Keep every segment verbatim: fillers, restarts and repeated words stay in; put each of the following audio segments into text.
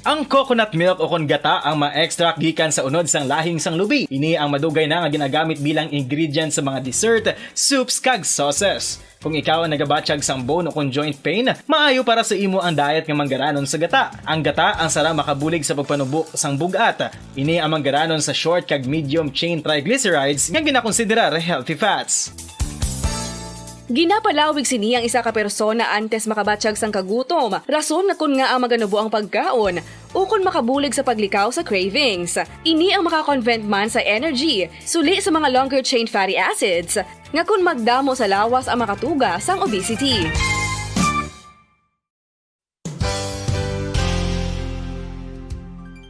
Ang coconut milk ukon gata ang ma-extract gikan sa unod sang lahing sang lubi. Ini ang madugay na nga ginagamit bilang ingredient sa mga dessert, soups, kag sauces. Kung ikaw ang nagabatyag sang bone ukon joint pain, maayo para sa imo ang diet nga manggaranon sa gata. Ang gata ang sara makabulig sa pagpanubo sang bug-at. Ini ang manggaranon sa short kag medium chain triglycerides nga ginakonsiderar healthy fats. Ginapalawig sini ang isa ka persona antes makabatyag sang kagutom, rason nga kon ngaa maganubo ang pagkaon, ukon makabulig sa paglikaw sa cravings. Ini ang makakonvert man sa energy, suli sa mga longer chain fatty acids, nga kon magdamo sa lawas ang makatuga sang obesity.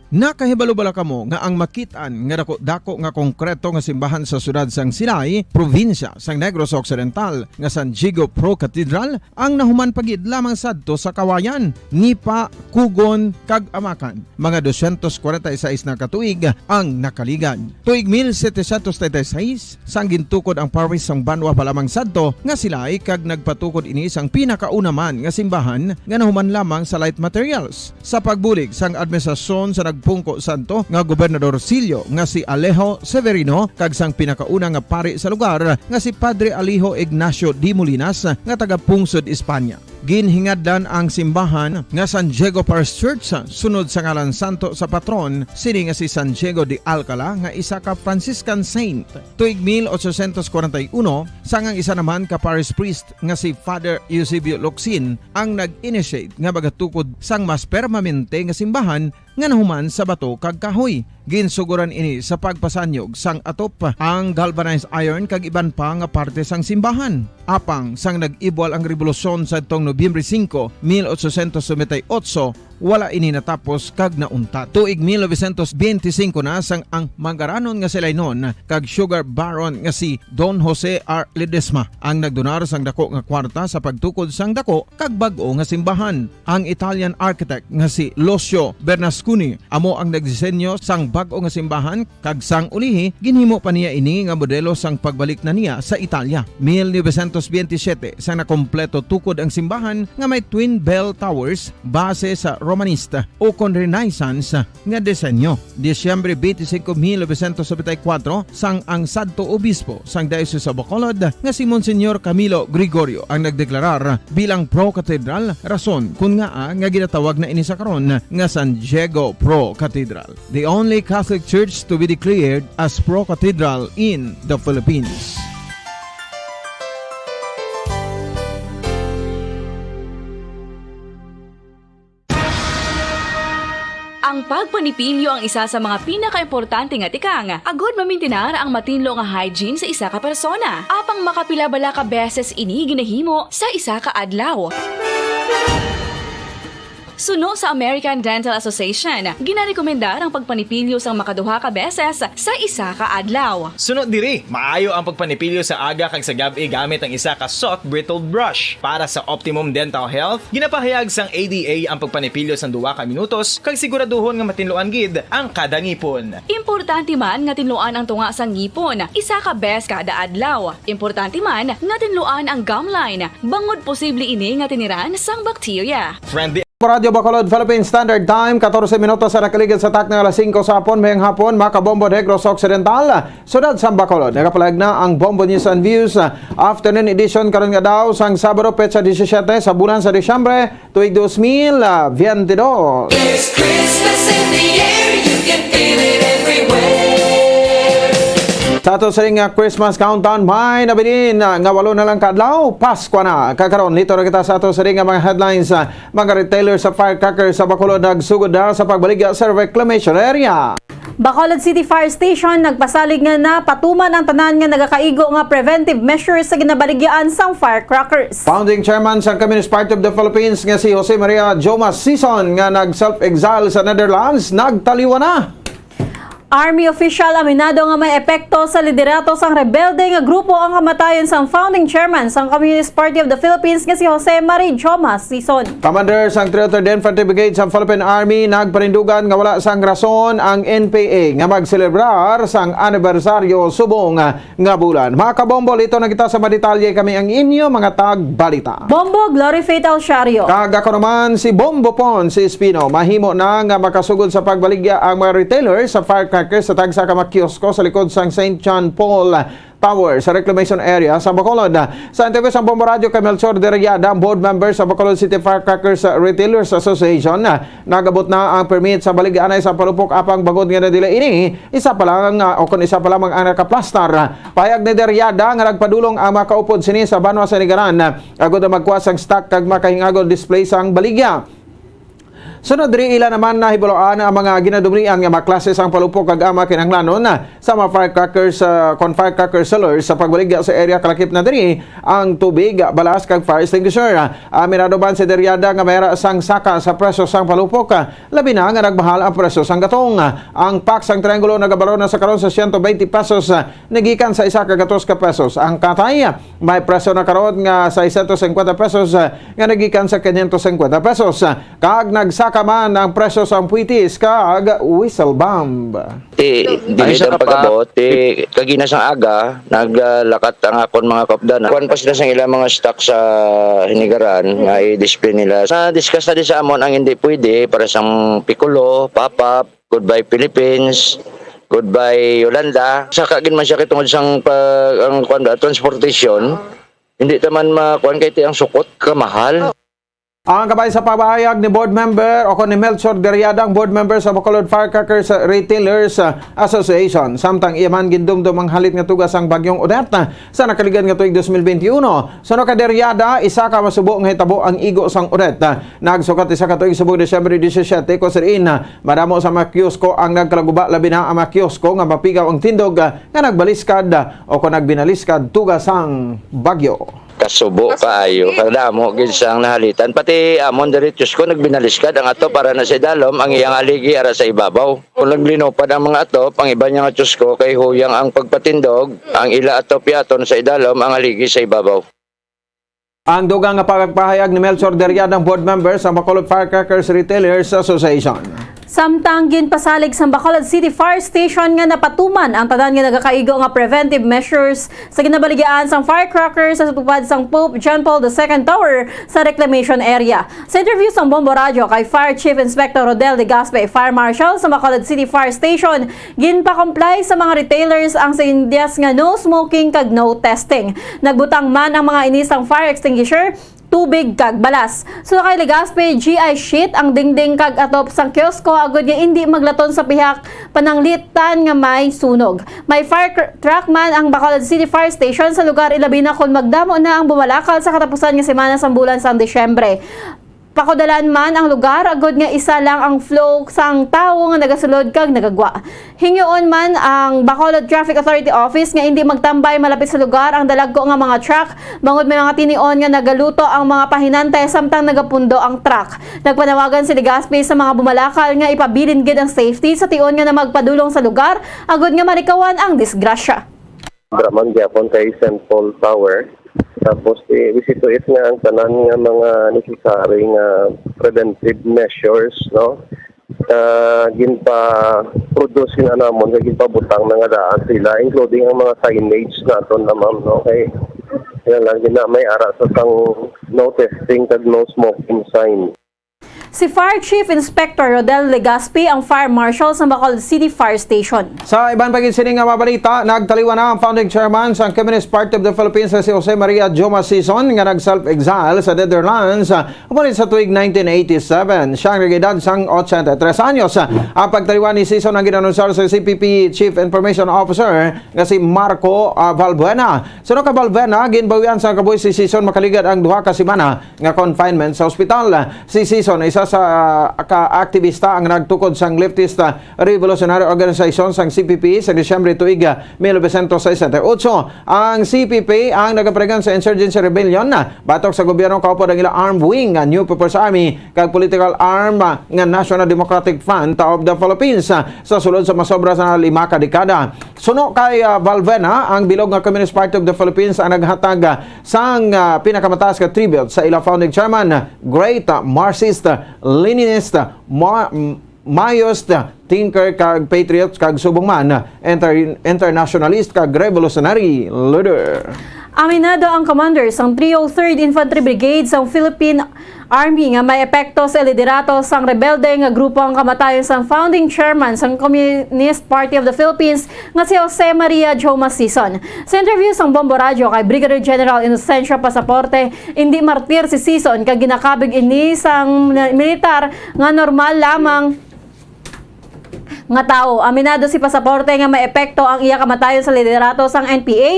Nakahibalo bala kamo nga ang makit-an nga dako-dako nga konkreto nga simbahan sa siyudad sang Silay, probinsya sang Negros Occidental, nga San Diego Pro Cathedral, ang nahuman pa gid lamang sadto sa Kawayan, Nipa, Cogon, kag Amacan? Mga dosyentos kwarenta y seis na ka tuig ang nakaligad. Tuig mil setecientos treinta y seis, sang gintukod ang parish sang banwa pa lamang sadto nga Silay, kag nagpatukod ini sang pinakauna man nga simbahan nga nahuman lamang sa light materials. Sa pagbulig sang administrasyon sa nagpungko sadto nga gobernador silyo nga si Alejo Severino kag sang pinakauna nga pari sa lugar nga si Padre Alejo Ignacio de Molinas nga taga-pungsod Espanya. Ginhingadlan ang simbahan nga San Diego Parish Church sunod sa ngalan santo sa patron sini nga si San Diego de Alcala nga isa ka Franciscan saint. Tuig mil ochocientos kwarenta y uno, sang ang isa naman ka parish priest nga si Father Eusebio Locsin ang nag-initiate nga magatukod sang mas permanente nga simbahan nga nahuman sa bato kag kahoy. Ginsuguran ini sa pagpasanyog sang atop, ang galvanized iron kag iban pa nga parte sang simbahan. Apang sang nag-ibwal ang rebolusyon sadtong Nobyembre singko, mil ochocientos noventa y ocho, wala ini natapos kag nauntat. Tuig mil novecientos benti singko na sang ang manggaranon nga Silaynon kag sugar baron nga si Don Jose R. Ledesma ang nagdonar sang dako nga kwarta sa pagtukod sang dako kag bag-o nga simbahan. Ang Italian architect nga si Lucio Bernasconi amo ang nagdisenyo sang bag-o nga simbahan, kag sang ulihi ginhimo pa niya ini nga modelo sang pagbalik na niya sa Italia. Mil novecientos benti siyete, sang nakompleto tukod ang simbahan nga may twin bell towers base sa Romanista ukon Renaissance nga disenyo. Disyembre twenty-five, mil novecientos noventa y cuatro, sang ang sadto obispo sang Diocese of Bacolod nga si Monsignor Camilo Gregorio ang nagdeklarar bilang pro-cathedral, rason kon ngaa nga ginatawag na ini sa karon nga San Diego Pro Cathedral, the only Catholic church to be declared as pro-cathedral in the Philippines. Ang pagpanipilyo ang isa sa mga pinakaimportante nga tikang, agod mamintinar ang matinlo nga hygiene sa isa ka persona. Apang makapila bala ka beses ini ginahimo sa isa ka adlaw? Suno sa American Dental Association, ginarekomendar ang pagpanipilyo sang makaduha ka beses sa isa ka adlaw. Suno diri, maayo ang pagpanipilyo sa aga kag sa gab-i gamit ang isa ka soft bristled brush. Para sa optimum dental health, ginapahayag sang A D A ang pagpanipilyo sang duha ka minutos kag siguraduhon nga matinluan gid ang kada ngipon. Importante man nga tinluan ang tunga sang ngipon isa ka bes kada adlaw. Importante man nga tinluan ang gum line, bangod posible ini nga tiniran sang bakterya. Friendly Radyo Bacolod, Philippine Standard Time, katorse minutos sa nakaligid sa takna nga alas singko sa hapon, mayang hapon, mga kabombo, Negros Occidental, siyudad sang Bacolod. Nagapalag na ang Bombo News and Views, ah, afternoon edition karon nga daw sang Sabado, petsa disisiete sa bulan sa Disyembre, tuig dos mil veintidós. There's Christmas in the air, you can feel it everywhere. Sa ato sining, ah, Christmas countdown, may nabilin, ah, nga walo na lang ka adlaw, Paskwa na. Kag karon, dito na kita sa ato sining, ah, mga headlines, ah, Mga retailer sa firecracker sa Bacolod nagsugod na sa pagbaligya sa reclamation area. Bacolod City Fire Station nagpasalig nga napatuman ang tanan nga nagakaigo nga preventive measures sa ginabaligyaan sang firecrackers. Founding chairman sang Communist Party of the Philippines nga si Jose Maria Joma Sison nga nag-self-exile sa Netherlands, nagtaliwan na. Army official aminado nga may epekto sa liderato sang rebelde nga grupo ang kamatayon sang founding chairman sang Communist Party of the Philippines nga si Jose Mari Joma Sison. Commander sang three oh third Infantry Brigade sang Philippine Army nagpanindugan nga wala sang rason ang N P A nga magselebrar sang anibersaryo subong nga bulan. Mga kabombo, lito na kita sa madetalye kami ang inyo mga tagbalita. Bombo Glory Faith Alciario. Kag ako naman si Bombo Pon, si Espino. Mahimo na nga makasugod sa pagbaligya ang mga retailer sa firecrackers sa tagsa ka mga kiosko sa likod sang Saint John Paul Tower sa Reclamation Area sa Bacolod. Sa interview sa Bombo Radio kay Melchor Derriada, ang board member sa Bacolod City Firecrackers Retailers Association, nagabot na ang permit sa baligya anay sa palupok, apang bangod nga nadila ini, isa pa lang, ah, o kon isa pa lamang ang nakaplastar. Pahayag ni Derriada nga nagpadulong ang mga kaupod sini sa banwa sa Nigaran, agod na magkuha sang stock kag makahingagon display sang baligya. Sunod diri, ila naman nahibaluan ang mga ginadumrian nga mga klase sang palupok kag ang mga kinahanglanon sa mga firecrackers, ah, kon firecracker sellers sa pagbaligya sa area kalakip na diri ang tubig, balas kag fire extinguisher. Aminado man si Derriada nga mayara sang saka sa presyo sang palupok, labi na nga nagmahal ang presyo sang gatong. Ang pack sang triangulo nagabalor na sa karon sa siyento baynte pesos, nagikan sa isa ka gatos ka pesos. Ang katay may presyo na karon nga seiscientos cincuenta pesos, nga nagikan sa quinientos cincuenta pesos. Kag nagsaka man ang presyo sang puitis kag whistle bomb. Ti, Ay, dili sa lang kapa- pag-abot, ti, kagina sang aga, naglakat ang akon mga kaupdan. Kuwan pa sila sang ilang mga stock sa hinigaran nga i-display nila. Na-discuss na di sa amon ang hindi pwede para sang Piccolo, Pop-Up, Goodbye Philippines, Goodbye Yolanda. Saka gid man siya kay tungod sang pag, ang kuwan ba, transportation. Hindi ta man makuwan kay ti ang sukot, kamahal. Ang kabay sa pagpahayag ni board member o kon ni Melchor Derriada, ang board member sa Bacolod Firecrackers Retailers Association, samtang iya man gindumdom ang halit nga tuga sang Bagyong Odette sa nakaligad nga tuig dos mil benti uno. Suno kay Derriada, isa ka masubo nga hitabo ang igo sang Odette. Nagsukat isa ka tuig subong Disyembre disisiete, kusirin, madamo sa mga kiosko ang nagkalaguba, labi na ang mga kiosko nga mapigaw ang tindog nga nagbaliskad o kon nagbinaliskad tuga sang bagyo. Kasubo kaayo, kadamo gid sang nahalitan. Pati amon diri, Diyos ko, nagbinaliskad ang atop ara na sa idalom, ang iyang haligi ara sa ibabaw. Kung naglinupad ang mga atop, ang iban niya nga, Diyos ko, kay huyang ang pagpatindog, ang ila atop yaton sa idalom, ang haligi sa ibabaw. Ang dugang nga pagpahayag ni Melchor Derriada, ang board member sa Bacolod Firecrackers Retailers Association. Samtang ginpasalig sang Bacolod City Fire Station nga napatuman ang tanan nga nagakaigo nga preventive measures sa ginabaligyaan sang firecrackers sa tupad sang Pope John Paul the Second Tower sa Reclamation Area. Sa interview sang Bombo Radyo kay Fire Chief Inspector Rodel Legaspi, Fire Marshal sa Bacolod City Fire Station, ginpa-comply sa mga retailers ang sindyas nga no smoking kag no testing. Nagbutang man ang mga ini sang fire extinguisher, tubig kag balas. Suno kay Legaspi, G I sheet ang dingding kag atop sang kiosko agod nga indi maglaton sa pihak pananglitan nga may sunog. May fire cr-, truck man ang Bacolod City Fire Station sa lugar, ilabi na kon magdamo na ang bumalakal sa katapusan nga semana sang bulan sang Disyembre. Pakudalan man ang lugar agod nga isa lang ang flow sang tawo nga nagasulod kag nagagwa. Hingyoon man ang Bacolod Traffic Authority Office nga indi magtambay malapit sa lugar ang dalagko nga mga truck, bangod may mga tinion nga nagaluto ang mga pahinante samtang nagapundo ang truck. Nagpanawagan si Legaspi sa mga bumalakal nga ipabilin gid ang safety sa tion nga na magpadulong sa lugar agod nga malikawan ang disgrasya. Draman gyapon kay Saint Paul Tower. Tapos, i-, we see to it nga ang tanan nga mga necessary nga preventive measures, no? Ah, ginpa-produce gid na namon, kag ginpabutang na nga daan sila, including ang mga signage naton na, ma'am, no? Kay, yan lang, gina-, may ara sa sang no testing kag no smoking sign. Si Fire Chief Inspector Rodel Legaspi ang Fire Marshal sa Bacolod City Fire Station. Sa iban pa gid sini nga mga balita, nagtaliwan na ang founding chairman sa Communist Party of the Philippines, si Jose Maria Joma Sison, nga nag-self-exile sa Netherlands, ah, upod sa tuig nineteen eighty-seven. Siya ang nag-edad sang ochenta y tres anyos. Ang pagtaliwan ni Sison ang ginanunsar sa C P P Chief Information Officer nga si Marco, ah, Valbuena. Suno kay Valbuena, ginbawian sang kabuhi si Sison makaligad ang duha ka semana nga confinement sa ospital. Si Sison, sa, sa ka-aktivista ang nagtukod sang leftist, ah, revolutionary organization sang C P P sa Disyembre tuig, ah, mil novecientos sesenta y ocho. Ang C P P ang nagaparegan sa insurgency rebellion, ah, batok sa gobyerno kaupod ang ila armed wing nga New People's Army kag political arm, ah, nga National Democratic Front of the Philippines, ah, sa sulod sa masobra sa lima ka dekada. Suno kay, ah, Valvena, ang bilog nga Communist Party of the Philippines ang naghatag, ah, sang, ah, pinakamataas nga tribute sa ila founding chairman, great, ah, Marxist, ah, Leninist, ah, ma-, m-, maoist, ah, thinker kag patriot kag subong man, ah, inter-, internationalist kag revolutionary leader. Aminado ang commander sang three oh third Infantry Brigade sang Philippine Army nga may epekto sa liderato sang rebelde nga grupo ang kamatayon sang founding chairman sang Communist Party of the Philippines nga si Jose Maria Joma Sison. Sa interview sang Bombo Radyo kay Brigadier General Inocencio Pasaporte, indi martir si Sison kag ginakabig ini sang na-, militar nga normal lamang nga tawo. Aminado si Pasaporte nga may epekto ang iya kamatayon sa liderato sang N P A,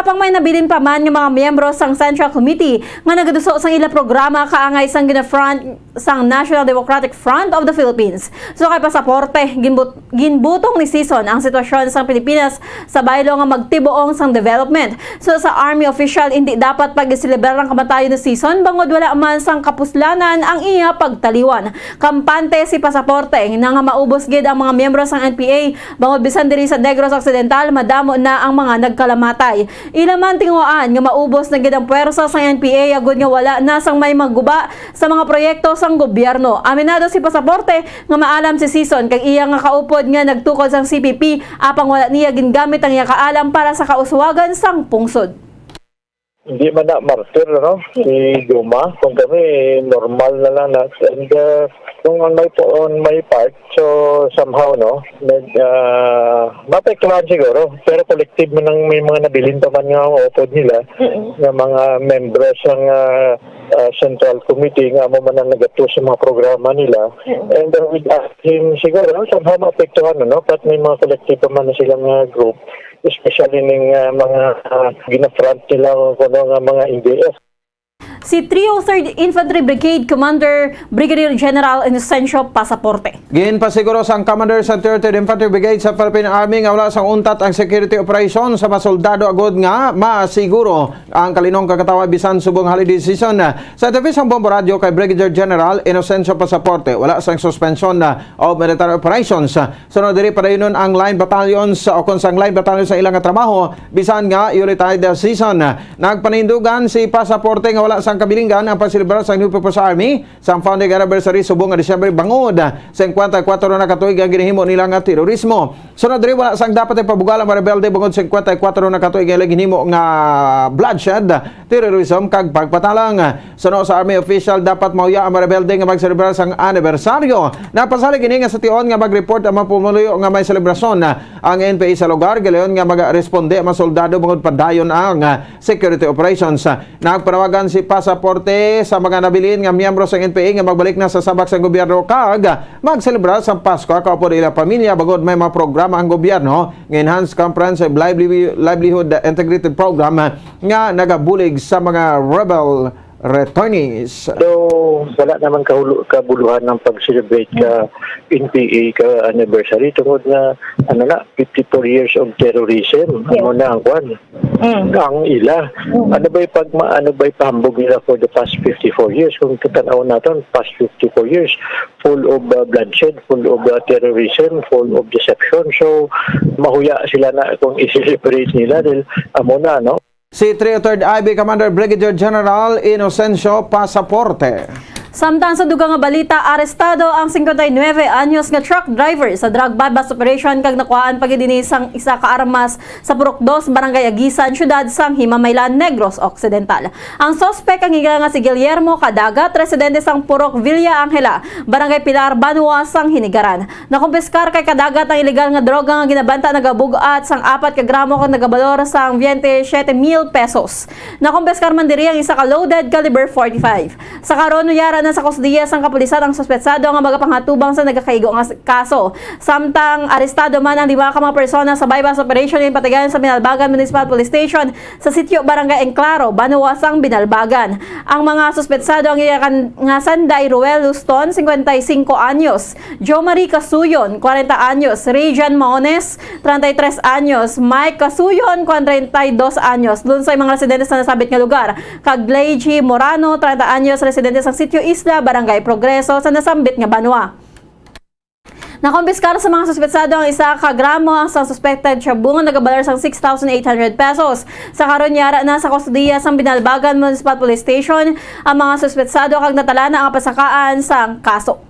apang may nabilin pa man nga mga miyembro sang Central Committee nga nagaduso sang ila programa kaangay sang gina-front sang National Democratic Front of the Philippines. So kay Pasaporte, ginbut-, ginbutong ni Sison ang sitwasyon sang Pilipinas sa baylo nga magtibuong sang development. So sa army official, hindi dapat pag-iselebrar ang kamatayon ni Sison bangod wala man sang kapuslanan ang iya pagtaliwan. Kampante si Pasaporte na nga maubos gid ang mga miyembro sang N P A, bangod bisan diri sa Negros Occidental, madamo na ang mga nagkalamatay. Ila man tinguhaan nga maubos na gid ang puwersa sang N P A agod nga wala na sang may magguba sa mga proyekto sang gobyerno. Aminado si Pasaporte nga maalam si Sison kag iya nga kaupod nga nagtukod sang C P P, apang wala niya gingamit ang iya kaalam para sa kauswagan sang pungsod. Hindi man na martir, no? Si Joma, kung kami, normal na lang na. And, uh, kung on my, on my part, so somehow, no, nag, uh, maapektuhan siguro. Pero collective man ang may mga nabilin pa man nga upod nila, mm, nga mga membro sang, uh, uh, Central Committee nga amo man ang nagato sa mga programa nila. Mm. And, uh, with him, siguro, somehow maapektuhan, no? But may mga collective pa man na silang, uh, group, especially ning, ah, mga, ah, gina-front nila o kuno nga mga N D F. Si three oh third Infantry Brigade Commander Brigadier General Inocencio Pasaporte. Ginpasiguro sang Commander sa third Infantry Brigade sa Philippine Army nga wala sang untat ang security operation sa mga soldado agod nga masiguro ang kalinong kagatawa bisan subong holiday season. Sa interview sang Bombo Radyo kay Brigadier General Inocencio Pasaporte, wala sang suspension of military operations. Sunod diri, padayonon ang line battalions o kon sang line battalions sa ilang trabaho, bisan nga holiday season. Nagpanindugan si Pasaporte nga wala sang kabilinggan ang pagselebrar sang New People's Army sang founding anniversary subong nga Disyembre bangod cincuenta y cuatro na ka tuig ang ginahimo nila nga terorismo. Sunod diri, wala sang dapat ipabugal ang mga rebelde bangod cincuenta y cuatro na ka tuig ang ginhimo nga bloodshed, terrorism kag pagpatalang. Suno sa army official, dapat mahuya ang mga rebelde nga magselebrar sang anibersaryo. Napasalig ini nga sa tion nga mag-report ang mga pumuluyo nga may selebrasyon ang N P A sa lugar, galayon nga magaresponde ang mga soldado bangod padayon ang, ah, security operations. Nagpanawagan si Pasaporte sa mga nabilin nga miyembro sang N P A nga magbalik na sa sabak sang gobyerno kag magselebrar sang Pasko kaupod ila pamilya bangod may mga programa ang gobyerno nga Enhanced Comprehensive Lively-, Livelihood Integrated Program nga nagabulig sa mga rebel returnees. So, wala naman kahulo-, kabuluhan ng pag-celebrate ka N P A ka anniversary tungod nga, ano na, fifty-four years of terrorism. Yes. Ano na ang kwan? Mm. Ang ila. Mm. Ano ba'y pagma-, ano ba'y pahambog nila for the past fifty-four years? Kung tatanaw natin, past fifty-four years, full of, uh, bloodshed, full of, uh, terrorism, full of deception. So, mahuya sila na kung i-celebrate nila dahil amo na, no? Si three oh third I B Commander Brigadier General Inocencio Pasaporte. Samtang sa dugang nga balita, arestado ang cincuenta y nueve anyos nga truck driver sa drug buy-bust operation kag nakuhaan pa gid ini sang isa ka armas sa Purok Dos, Barangay Aguisan, Siyudad sang Himamaylan, Negros Occidental. Ang suspek ang ila nga si Guillermo Cadagat, residente sang Purok Villa Angela, Barangay Pilar, Banwa sang Hinigaran. Nakumpiskar kay Cadagat ang ilegal nga droga nga ginabanta nagabug-at sang apat ka gramo kag nagabalor sang veinte y siete mil pesos. Nakumpiskar man diri ang isa ka loaded caliber forty-five. Sa karon, huyaran na sa kustodiya sang kapulisan ang suspetsado nga magapangatubang sa nagakaigo nga s-, kaso. Samtang arestado man ang lima ka mga persona sa buy-bust operation nga ginpatigayon sa Binalbagan Municipal Police Station sa sitio Barangay Enclaro, banwa sang Binalbagan. Ang mga suspetsado ang iya kan-, nga sanday Ruel Luston, cincuenta y cinco anyos, Jo Marie Casuyon, cuarenta anyos, Ray Jan Maones, treinta y tres anyos, Mike Casuyon, treinta y dos anyos, dun sa mga residente sa nasabit nga lugar, kag Leiji Morano, treinta anyos, residente sa Sitio Isla, Barangay Progreso, sa nasambit nga banwa. Nakumpiskar sa mga suspetsado ang isa ka gramo ang sa suspected shabu nga nagabalar sang six thousand eight hundred pesos. Sa karon, yara na sa kustodiya sang Binalbagan Municipal Police Station ang mga suspetsado kag natalana ang pasakaan sang kaso.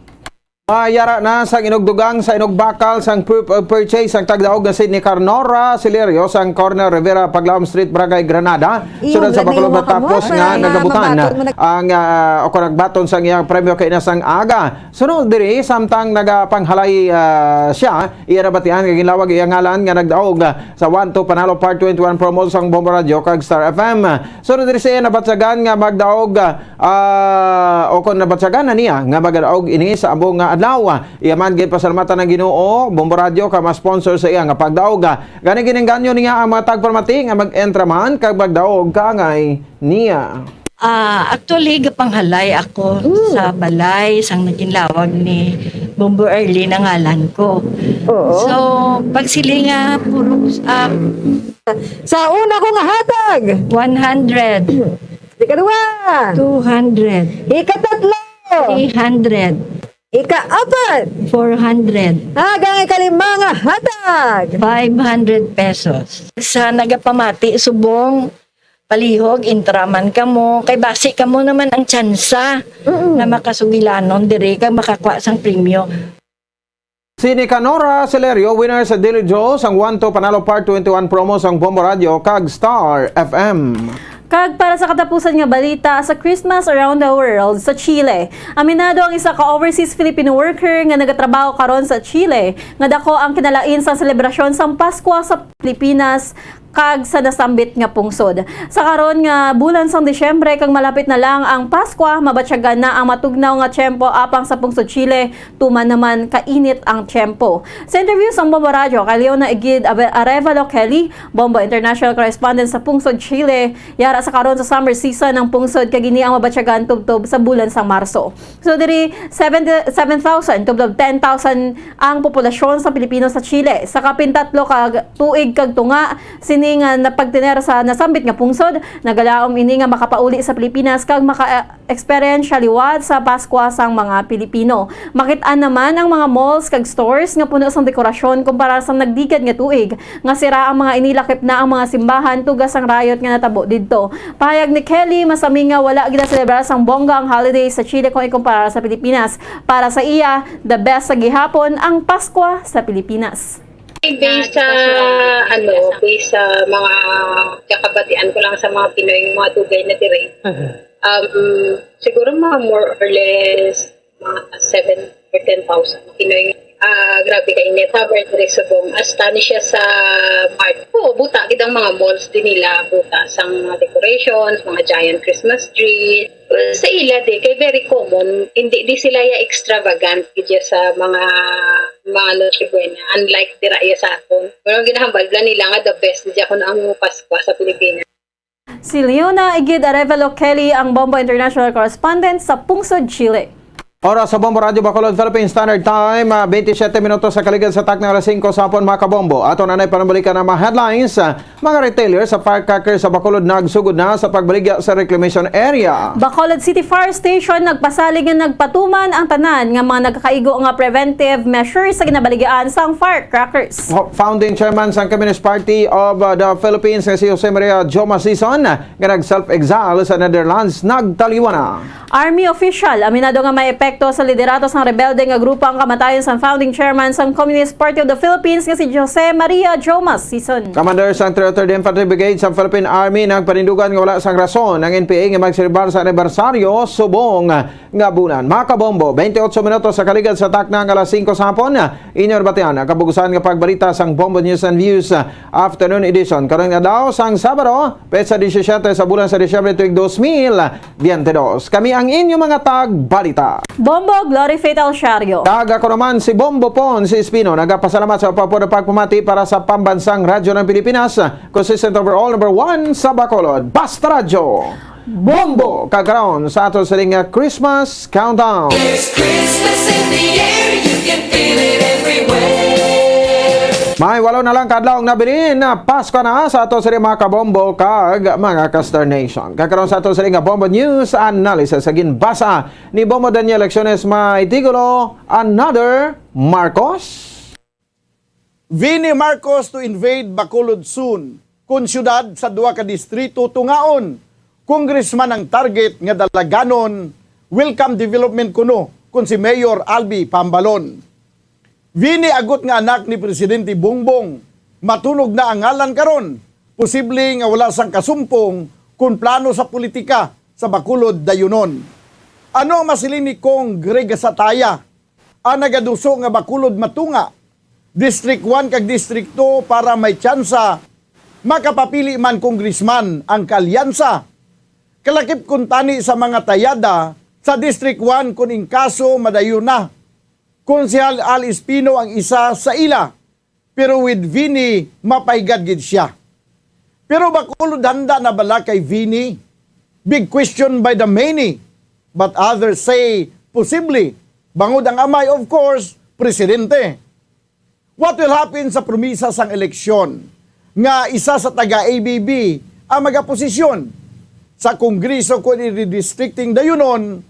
Mayara na sang inugdugang sa inugbakal sang proof of purchase ang tagdaog nga si Nicanora Silerio sang corner Rivera Paglaom Street, Barangay Granada, Iyo, sudad sa galing Bacolod, mga matapos kamot. Nga Ay, nagabutan mabaton mo na. Ang, ah, o kung nagbaton sang iyang premyo kay ina sang aga. Sunod diri, samtang nagapanghalay, ah, siya, iya nabatian nga ginlawag iya ngalan nga nagdaog, ah, sa One to Panalo Part twenty-one promo sang Bombo Radio kag Star F M. Sunod diri siya nabatyagan nga magdaog, ah, Ah, o kon nabatyagan na niya nga magadaog ini sa amo nga adlaw. Iya man ginpasalamatan ang Ginoo, Bombo Radio, ka ma-sponsor sa iya nga pagdaog. Gani, ginengganyo niya ang mga tagparamati nga mag-entra man kag magdaog kaangay niya. Ah, actually, gapanghalay ako Mm. sa balay sang naginlawag ni Bombo Early na ngalan ko. Oo. So, pagsiling nga puro, ah, Sa una ko nga hatag. One hundred. Ikaduha. Two hundred. Ikatatlo. Three hundred. Ikaapat. Four hundred. Agang ikalima nga hatag. Five hundred pesos. Sa nagapamati, subong, palihog, entra man kamo. Kay basi kamo naman ang tsansa Mm-mm. na makasugilanon diri kag makakuha sang premyo. Si Nicanora Celerio, winner sa Daily Draw sang One to Panalo Part twenty-one promo sang Bombo Radio kag Star F M. Kag para sa katapusan nga balita, sa Christmas Around the World sa Chile, aminado ang isa ka overseas Filipino worker nga nagatrabaho karon sa Chile nga dako ang kinalain sang selebrasyon sang Paskwa sa Pilipinas kag sa nasambit nga pungsod. Sa karon nga bulan sang Disyembre kag malapit na lang ang Paskwa, mabatyagan na ang matugnaw nga tiyempo apang sa pungsod Chile, tuman naman kainit ang tiyempo. Sa interview sang Bombo Radyo kay Leona Igid Ave-, Arevalo Kelly, Bombo International Correspondent sa pungsod Chile, yara sa karon sa summer season ang pungsod kag ini ang mabatyagan tubtob sa bulan sang Marso. So, diri, seven, seven thousand tubtob ten thousand ang populasyon sa Pilipino sa Chile. Sa kapin tatlo ka tuig kag tunga sini nga napagtener sa nasambit nga pungsod, nagalaom ini nga makapauli sa Pilipinas kag maka-eksperyensya liwat sa Paskwa sang mga Pilipino. Makit-an naman ang mga malls kag stores nga puno sang dekorasyon kumpara sa nagligad nga tuig, nga sira ang mga ini, lakip na ang mga simbahan tuga sang riot nga natabo didto. Pahayag ni Kelly, masami nga wala ginaselebrar sang bongga ang holiday sa Chile kung ikumpara sa Pilipinas. Para sa iya, the best sa gihapon ang Paskwa sa Pilipinas. Based sa, ano, based sa mga kakabatian ko lang sa mga Pinoy nga mga dugay na diri. Mhm. Um, siguro mga more or less mga seven or ten thousand Pinoy. Ah, grabe ka init. Summer diri subong. Astonish siya sa March. Oo, buta gid ang mga malls din nila. Buta sang mga decorations, mga giant Christmas tree. Sa ila di, kay very common. Hindi di sila ya extravagant gid ya sa mga, mga Noche Buena. Unlike dira ya sa aton. Pero ginahambal bala nila nga the best di ako ang Paskwa sa Pilipinas. Si Leona Igid Arevalo Kelly, ang Bombo International Correspondent sa Pungsod, Chile. Oras sa Bombo Radyo Bacolod, Philippine Standard Time, ah, twenty-seven minutos sa kaligad sa takna alas singko sa hapon, mga kabombo. Aton anay panambalikan ang mga headlines. Ah, mga retailer sa firecracker sa Bacolod nagsugod na sa pagbaligya sa reclamation area. Bacolod City Fire Station nagpasalig nga nagpatuman ang tanan nga mga nagakaigo nga preventive measures sa ginabaligyaan sang firecrackers. Fo-, founding chairman sang Communist Party of, uh, the Philippines nga si Jose Maria Joma Sison, nga nag-self-exile sa Netherlands, nagtaliwan na. Army official aminado nga may epekto Ito sa liderato sang rebelde nga grupo ang kamatayon sang founding chairman sang Communist Party of the Philippines nga si Jose Maria Jomas Sison. Commander sang three oh third Infantry Brigade sa Philippine Army nagpanindugan nga wala sang rason ang N P A nga magselebrar sa anibersaryo subong nga bulan. Mga kabombo, twenty-eight minutos sa kaligad sa takna nga alas singko sa hapon. Inyo nabatian ang kabugusan nga pagbalita sang Bombo News and Views, ah, Afternoon Edition. Karon nga daw sang Sabado, petsa disisyete sa bulan sa Disyembre tuig dos mil. Twenty-two. Kami ang inyo mga tagbalita. Bombo Glory Faith Alciario. Kag ako naman si Bombo Pon, si Espino. Nagapasalamat sa pagpapod pagpamati para sa Pambansang Radyo ng Pilipinas, consistent overall number one sa Bacolod. Basta Radyo. Bombo! Kag karon sa ato sining Christmas Countdown. There's Christmas in the air, you can feel it everywhere. May walo na lang ka adlaw ang nabilin, Pasko na sa ato sini mga kabombo kag mga ka-Star Nation. Kag karon sa ato sini nga Bombo News Analysis sa ginbasa ni Bombo Daniel Lecciones, may titulo, Another Marcos. Vini Marcos to invade Bacolod soon. Kon siyudad sa duha ka distrito tungaon, congressman ang target nga dalaganon, welcome development kuno kon si Mayor Albi Pambalon. Vini agot nga anak ni Presidente Bongbong, matunog na ang ngalan karon, posible nga wala sang kasumpong kon plano sa politika sa Bacolod dayunon. Ano ang masiling ni Cong Greg Sataya? Ang nagaduso nga Bacolod matunga District one kag District two para may tsansa makapapili man congressman ang kaalyansa. Kalakip kuntani sa mga tayada sa District one kon in kaso madayon na. Konsehal Al Espino ang isa sa ila, pero with Vini, mapahigad gid sia. Pero Bacolod handa na bala kay Vini? Big question by the many, but others say posible, bangod ang amay, of course, presidente. What will happen sa promisa sang eleksyon nga isa sa taga A B B ang magaposisyon sa Kongreso kon i-redistricting dayunon,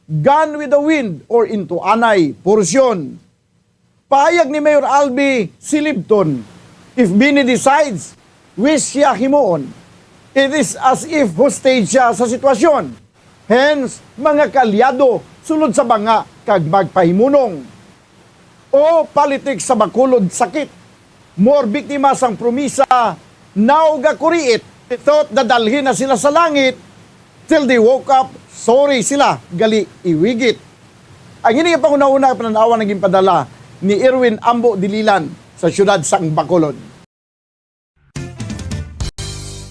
gone with the wind or into anay portion? Pahayag ni Mayor Albi Silibton, if Vini decides, wish siya himuon. It is as if hostage siya sa sitwasyon. Hence, mga kaalyado, sulod sa banga kag magpahimunong. O politics sa Bacolod sakit. More biktima sang promisa, now gakuriit. Thought dadalhin na sila sa langit, till they woke up, sorry sila, gali iwigit. Ang ini nga panghunahuna nga panan-awan ang ginpadala ni Erwin Ambo Dililan sa siyudad sang Bacolod.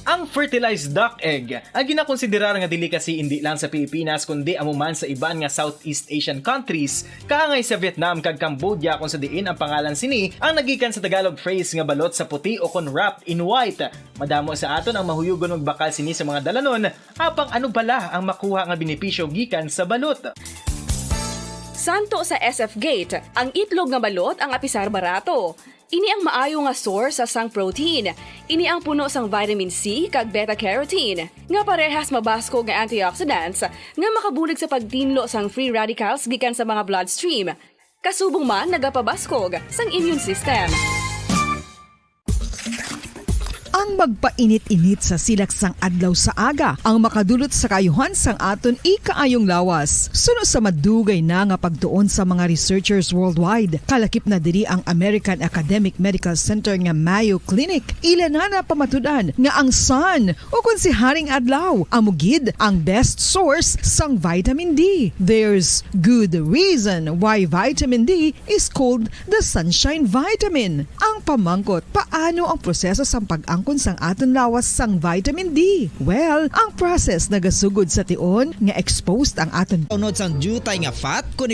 Ang fertilized duck egg, ang ginakonsiderar nga delicacy indi lang sa Pilipinas, kundi amo man sa iban nga Southeast Asian countries, kaangay sa Vietnam kag Cambodia, kung sa diin ang pangalan sini ang nagikan sa Tagalog phrase nga balot sa puti o kon wrapped in white. Madamo sa aton ang mahuyugon magbakal sini sa mga dalanon, apang ano bala ang makuha nga benepisyo gikan sa balot? Santo sa S F Gate, ang itlog nga balot ang apisar barato. Ini ang maayo nga source sang protein. Ini ang puno sang vitamin C kag beta carotene, nga parehas mabaskog nga antioxidants nga makabulig sa pagtinlo sang free radicals gikan sa mga bloodstream. Kasubong man nagapabaskog sang immune system. Ang magpainit-init sa silak sang adlaw sa aga ang makadulot sa kaayuhan sang aton ikaayong lawas. Suno sa madugay na nga pagtuon sa mga researchers worldwide, kalakip na diri ang American Academic Medical Center nga Mayo Clinic. Ila na napamatud-an nga ang sun, o kon si Haring Adlaw, amo gid ang best source sang vitamin D. There's good reason why vitamin D is called the sunshine vitamin. Ang pamangkot, paano ang proseso sang pag-angkon sang aton lawas sang vitamin D? Well, ang process nagasugod sa tion nga exposed ang aton Unod sang diutay nga fat, kon